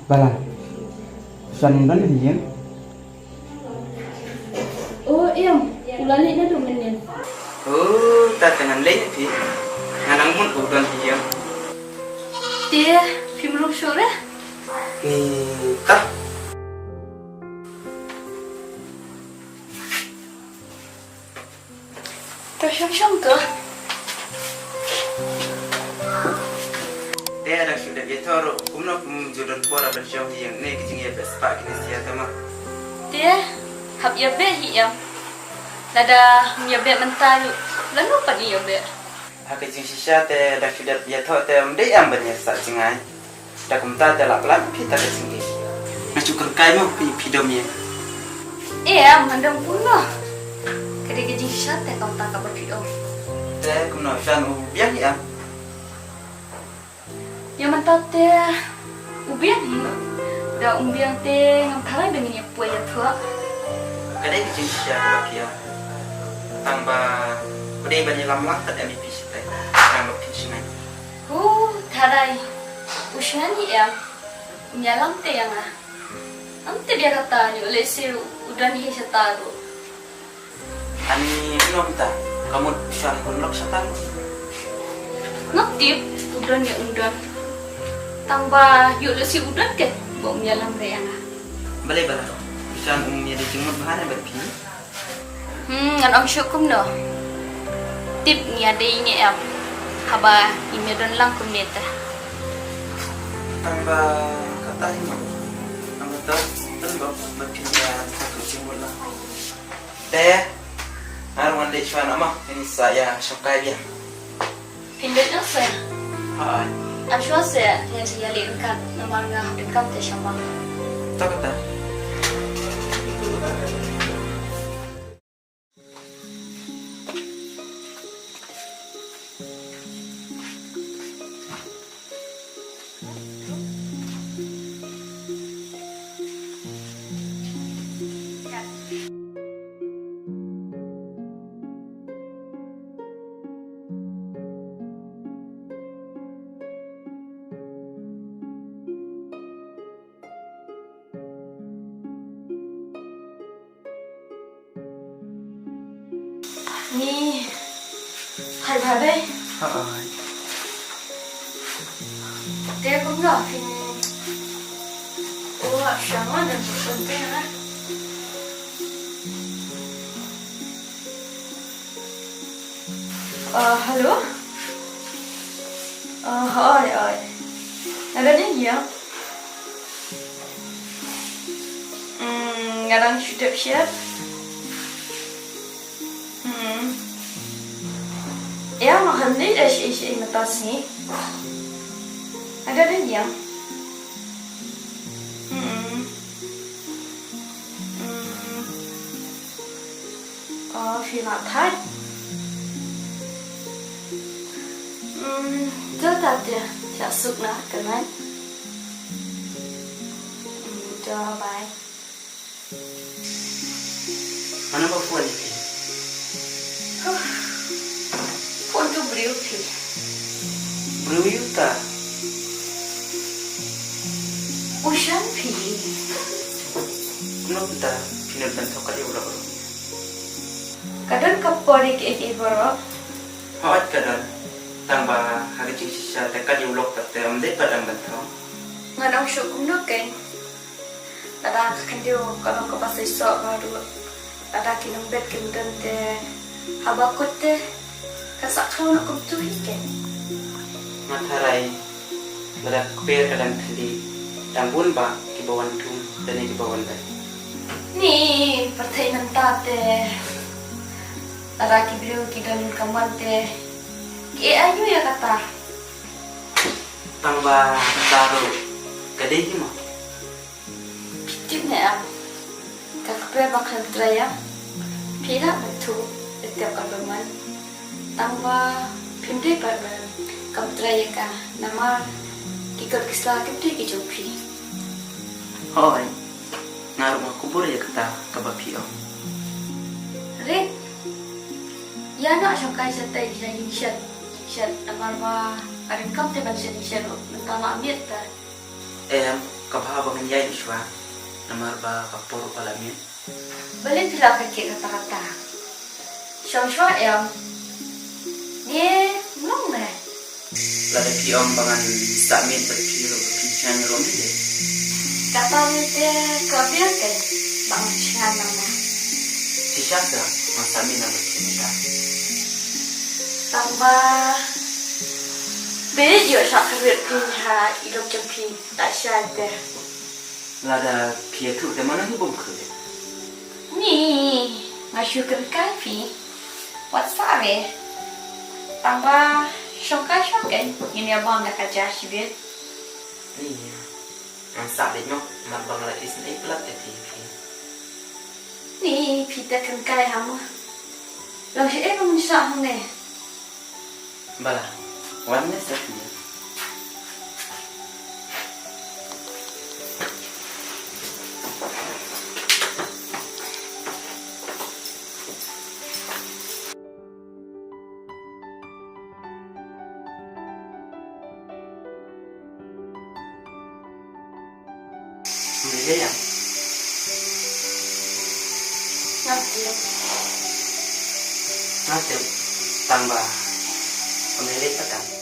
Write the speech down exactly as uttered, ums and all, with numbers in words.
Bala. San ban ïeng. Oh, em, u la leit naduh mynnin. Oh, ta te ngan leit phi. Ngan nang mut u don ïeng. Te, phim rung shuh re? Ni ta. To shong shong ko. Te dang shu dep ïathoh ruh kumno kum ju don por ban shong ïing ne ki jingïabeh spah kine sia te ma. Te hap ïabeh hi em. Lada ym ïabeh mynta ruh lano pat ïabeh. Ha ka jingshisha te dang shu dep ïathoh te ym dei em ban ïasah jngai. Da kumta te lah palat phi ta ka jingdih. Nga shu kyrkai mo phi phi dom ïa. Eh, am handong pun mo. Ka dei ka jingshisha te kumta kaba phi ong. Te kumno shan u biang ïa. Ïa mynta te u biang hi. Da um biang te ngam tharai ba ngin ïa poi ïathoh. Ka dei ka jingshisha kaba phi ong. Tang ba u dei ban ïalam lang pat M V P shatai. Tang ba phin shngain. Hu, tharai. U shngain hi em. Ym ïalam te ïa nga. Am te bia kata ïoh lehse u don hi shata ruh. Ani nom ta ka mut shan kun lok shata ruh. Ngam tip u don ïa u don. Tang ba ïoh lehse u don te ba um ïalam re ïa nga. Balei bala shan um ïa dei jingmut bha ne bad phi. Hmm, ngan ong shuh kumno. Tip ngi ïa dei ngi em. Haba ngim ïa don lang kumne te. Tang ba kata hi mo. Tang ba to tang ba ba phi ïa satu jingmut lang. Te. Ar wan dei shwa na ma ini sa ïa shongkai biang. Phin dei noh se. Hai. Am shuwa se ngan sa ïa leh ryngkat namar nga hap donkam te sha ma. To kata. Ni. Hai ba dei. Hai. Te kumno phin. Oh, shama dan pun te na. Uh, hello. Uh, oi, oi. Ada ni ya. Hmm, nga dang shu dep shet. Hmm. Ïa, ma khan dei da shi shi mynta sngi. Nga dang dei ïa. Hmm. Hmm. Oh, phi la thait. Hmm, to ta te, sha suk na ka nai. Hmm, to bye. Mano ba phone ïa phi? Huh. Phone tu briew phi. Briew ïa uta. U shan phi. Kumno uta phi nud ban thok ïa u lok. Ka don ka por ïa kiei kiei baroh. Hooid ka don. Tang ba ha ka jingshisha te ka ïa u lok pat te ym dei pat dang ban thok. Ngan ong shuh kumno kein. Lada ka khyndew ka long kaba seisoh baroh. Lada ki nongbet kim don te haba kut te ka sa khlaw noh kumtu hi kein. Nga tharai lada ka kper ka dang thylli dang bun ba kiba wan thung lane kiba wan dai. Ni pyrthei mynta te lada ki briew ki don ka mon te ki ai aïu ïa kata. Tang ba kata ruh ka dei hi mo. Phi tip ne em, ka kper ba khlem trai ïa phi, la ba thu ïa tep ka ba man. Tang ba phim dei ba ban kam trai ïa ka namar ki kot ki sla kim dei ki jong phi. Hooid, nga ruh nga kubur ïa kata kaba phi ong. Rit, ïa nga shongkai shatai ïa jingshet, jingshet namar ba nga ruh kam te ban shet jingshet ruh mynta ma miet ta. Em, Ka bha ba ngan ïaid shuwa, namar ba ka por ba la miet. Balei phi la ka kit kata kata? Shong shuwa em. Ne mlong ne? Lada phi ong ba ngan sah miet bad phi ruh, phi shngaiñ ruh ne de. Kata ne te ka biang kein ba ngan shngaiñ nang na. Shisha sa ngan sah miet na bad phi mynta. Tang ba phi ïoh shah kyrwiat phi ha i lok jong phi ta shai te. Lada phi ïathuh te mano hi bym kyrwiat. Ni, nga shu kynkai phi. Wat sah re. Tang ba shong kai shong kein ngin ïa bam da ka ja shibit. Ni, ngan sah beit noh, namar ba nga la isynei palat ïa phi. Ni, phi te kynkai ha mo. Long shi eh ba ngan sah hangne. Bala, wan ne sa phi. Ym lei ïa. Nga tip. Nga tip. Tang ba ym lei pat.